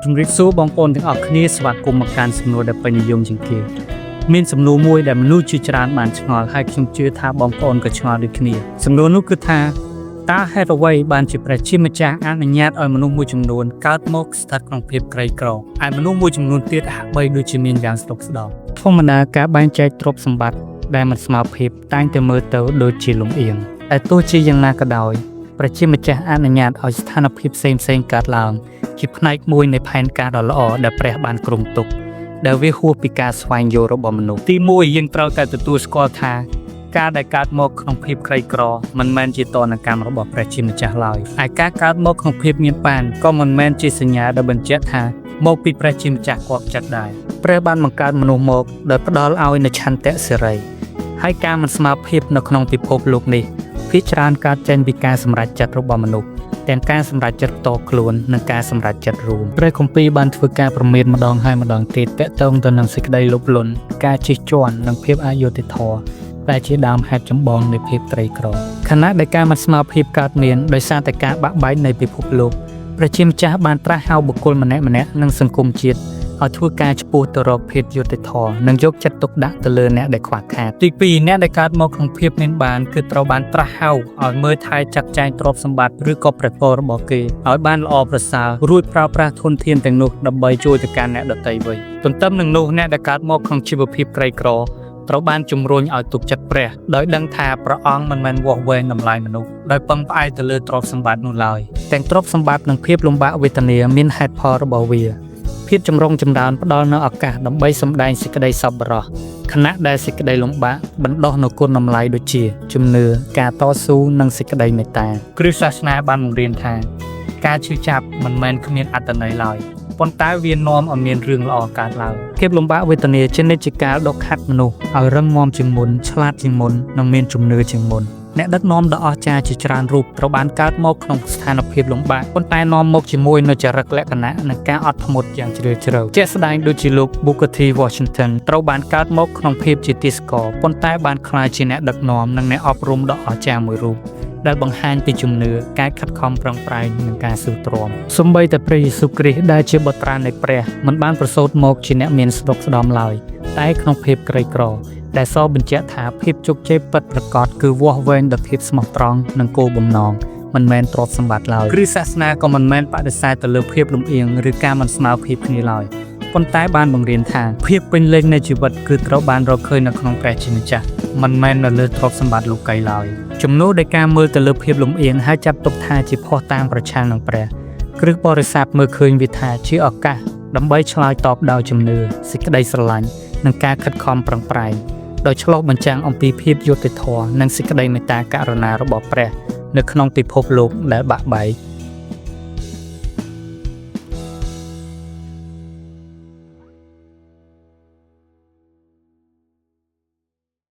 ជំរាបសួរបងប្អូនទាំងអស់គ្នាស្វាគមន៍មកកាន់សំណួរដែលពេញនិយមជាងគេមានសំណួរមួយដែលមនុស្សជាច្រើនបានឆ្ងល់ហើយខ្ញុំជឿថាបងប្អូនក៏ឆ្ងល់ដូចគ្នាសំណួរនោះគឺថាតើហេតុអ្វីបានជាព្រះជាម្ចាស់អនុញ្ញាតឲ្យមនុស្សមួយចំនួនកើតមកស្ថិតក្នុងភាពក្រីក្រឯមនុស្សមួយចំនួនទៀតហាក់បីដូចជាមានយ៉ាងស្ដុកស្ដំធម្មតាការបែងចែកទ្រព្យសម្បត្តិដែលមិនស្មើភាពតែងតែមើលទៅដូចជាលំអៀងតែទោះជាយ៉ាងណាក៏ដោយព្រះជាម្ចាស់អនុញ្ញាតឲ្យស្ថានភាពផ្សេងៗកើតឡើង ជាផ្នែកមួយនៃផែនការដ៏ល្អដែលព្រះបានគ្រោងទុកដែលវាហួសពីការស្វែងយល់របស់មនុស្សទីមួយយើងត្រូវតែទទួលស្គាល់ថាការដែលកើតមកក្នុងភាពក្រីក្រមិនមែនជាទណ្ឌកម្មរបស់ព្រះជាម្ចាស់ឡើយឯការកើតមកក្នុងភាពមានបានក៏មិនមែនជាសញ្ញាដែលបញ្ជាក់ថាមកពីព្រះជាម្ចាស់គាប់ចិត្តដែរព្រះបានបង្កើតមនុស្សមកដោយផ្ដល់ឲ្យនូវឆន្ទៈសេរីហើយការមិនស្មើភាពនៅក្នុងពិភពលោកនេះភាគច្រើនកើតចេញពីការសម្រេចចិត្តរបស់មនុស្ស ទាំងការសម្រេចចិត្តផ្ទាល់ខ្លួននិងការសម្រេចចិត្តរួមព្រះគម្ពីរបានធ្វើការប្រមានម្ដងហើយម្ដងទៀតទាក់ទងទៅនឹងសេចក្តីលោភលន់ការជិះជាន់និងភាពអយុត្តិធម៌ដែលជាដើមហេតុចម្បងនៃភាពក្រីក្រខណៈដែលការមិនស្មើភាពកើតមានដោយសារតែការបាក់បែកនៃពិភពលោកព្រះជាម្ចាស់បានត្រាស់ហៅបុគ្គលម្នាក់ៗនិងសង្គមជាតិឲ្យធ្វើការឆ្ពោះទៅរកភាពយុត្តិធម៌និងយកចិត្តទុកដាក់ទៅលើអ្នកដែលខ្វះខាតទី2អ្នកដែលកើតមកក្នុងភាពមានបានគឺត្រូវបានត្រាស់ហៅឲ្យមើលថែចាត់ចែងទ្រព្យសម្បត្តិឬក៏ព្រះពររបស់គេឲ្យបានល្អប្រសើររួចប្រើប្រាស់ធនធានទាំងនោះដើម្បីជួយទៅកាន់អ្នកដទៃវិញទន្ទឹមនឹងនោះអ្នកដែលកើតមកក្នុងជីវភាពក្រីក្រត្រូវបានជំរុញឲ្យទុកចិត្តព្រះដោយដឹងថាព្រះអង្គមិនមែនវាស់វែងតម្លៃមនុស្សដោយពឹងផ្អែកទៅលើទ្រព្យសម្បត្តិនោះឡើយទាំងទ្រព្យសម្បត្តិនិងភាពលំបាកវេទនាមានហេតុផលរបស់វា ភាពចម្រុងចម្រើនផ្ដល់នូវឱកាសដើម្បីសម្ដែងសេចក្តីសប្បុរសខណៈដែលសេចក្តីលំបាកបណ្ដុះនូវគុណតម្លៃដូចជា ជំនឿការតស៊ូនិងសេចក្តីមេត្តាគ្រិស្តសាសនាបានបង្រៀនថាការឈឺចាប់មិនមែនគ្មានអត្ថន័យឡើយប៉ុន្តែវានាំឲ្យមានរឿងល្អកើតឡើងភាពលំបាកវេទនាជានិច្ចកាលដកខាត់មនុស្សឲ្យរឹងមាំជាងមុនឆ្លាតជាងមុននិងមានជំនឿជាងមុនអ្នកដឹកនាំដ៏អស្ចារ្យជាច្រើនរូបត្រូវបានកើតមកក្នុងស្ថានភាពលំបាកប៉ុន្តែនាំមកជាមួយនូវចរិតលក្ខណៈនិងការអត់ធ្មត់យ៉ាងជ្រាលជ្រៅជាក់ស្ដែងដូចជាលោក Booker T. Washington ត្រូវបានកើតមកក្នុងភាពជាទាសករប៉ុន្តែបានក្លាយជាអ្នកដឹកនាំនិងអ្នកអប់រំដ៏អស្ចារ្យមួយរូបដែលបង្ហាញពីជំនឿការខិតខំប្រឹងប្រែងនិងការស៊ូទ្រាំសូម្បីតែព្រះយេស៊ូវគ្រីស្ទដែលជាបុត្រានៃព្រះមិនបានប្រសូតមកជាអ្នកមានស្ដុកស្ដំឡើយតែក្នុងភាពក្រីក្រ ដែលសបញ្ជាក់ថាភាពជោគជ័យពិតប្រាកដគឺវាស់វែងដោយភាពស្មោះត្រង់និងគោលបំណងមិនមែនទ្រព្យសម្បត្តិឡើយគ្រិស្តសាសនាក៏មិនមែនបដិសេធទៅលើភាពលំអៀងឬការមិនស្មើភាពគ្នាឡើយប៉ុន្តែបានបង្រៀនថាភាពពេញលេញនៃជីវិតគឺត្រូវបានរកឃើញនៅក្នុងព្រះជាម្ចាស់មិនមែននៅលើទ្រព្យសម្បត្តិលោកីឡើយជំនួសដោយការមើលទៅលើភាពលំអៀងហើយចាត់ទុកថាជាភស្តុតាងប្រឆាំងនឹងព្រះគ្រឹះបរិស័ទមើលឃើញវាថាជាឱកាសដើម្បីឆ្លើយតបដោយជំនឿសេចក្តីស្រឡាញ់និងការខិតខំប្រឹងប្រែង ដោយឆ្លុះបញ្ចាំងអំពីភាពយុត្តិធម៌និងសេចក្តីមេត្តាករុណារបស់ព្រះនៅក្នុងពិភពលោកដែលបាក់បែក។